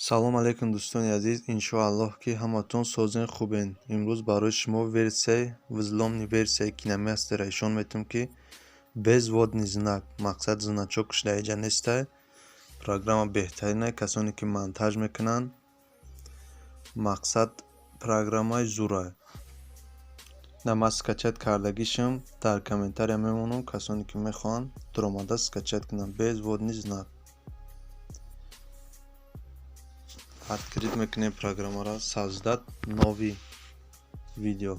Салом алейкум, дӯстони азиз. Иншоаллоҳ, ки ҳаматон созен, хубен. Имрӯз барои шумо версияи взломный, версияи КайнМастерро ишон метавам, ки без вводный знак, мақсад, значокш дар инҷа нестай. Программа беҳтаринае, касоне ки монтаж мекунанд, мақсад, программаи зурае. На, ман скачать кардагишам дар комментария мемонам, касоне ки мехоҳанд, дуромада скачать кунанд. Без вводный знак. Открыть мекунем программаро, создать новый видео.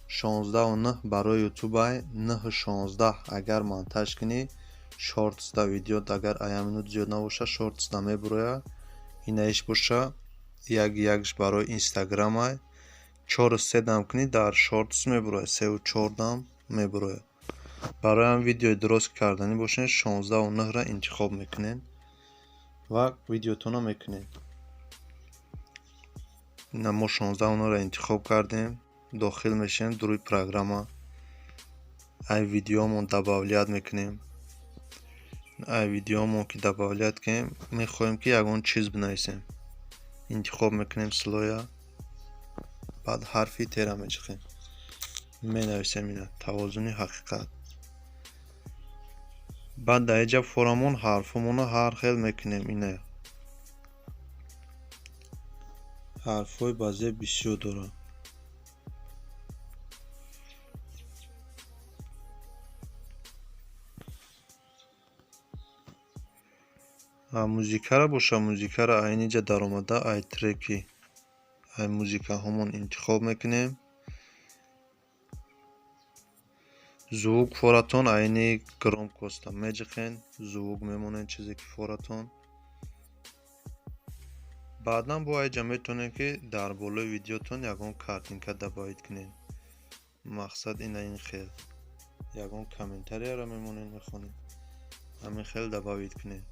16:9 барои ютубай, 9:16 агар монтаж кунӣ, шортсда видео агар ая минут зиёд набошад, шортсда мебурояд. Инаиш боша, як якш барои инстаграмай. 4:3 дам кунӣ, дар шортс мебурояд, 3:4 дам мебурояд. Барои ҳам видеои дуруст карданӣ бошед, 16:9-ро интихоб мекунед ва видеотонро мекунед. Ина, мо 16:9-ро интихоб кардем, дохил мешавем дуруи программа, ай видеомон добавлять мекунем. Ай видеомон ки добавлять кунем, мехоҳем, ки ягон чиз бинависем. Интихоб мекунем слоя, баъд ҳарфи тера мечиқем, менависем ина «Тавозуни ҳақиқат». Баъд дар инҷа форамон ҳарфҳомонро ҳар хел мекунем. Ина, ҳарфҳои баъзе бисёр дорад. Музикаро боша, музикаро ай инҷа даромада, ай треки, ай музикаҳомон интихоб мекунем. Звук форатон айни громкоста меҷиқен, звук мемонед, чизе ки форатон. Баъдан бо айҷа метавонед, ки дар болои видеотон ягон картинка добавить кунед. Мақсад, ина ин хел ягон комментарияро мемонед, мехонед, ҳамин хел добавить кунед.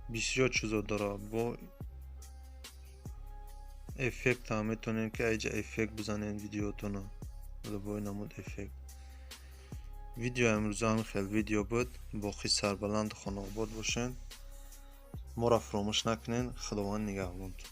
Бисёр чизо дорад. Бо эффект ҳам метавонед, ки айҷа эффект бизанед видеотонро, любой намуд эффект. Видео имрӯза ҳамин хел видео буд. Боқӣ сарбаланду хонаобод бошед, моро фаромӯш накунед. Худованд нигаҳбонтон.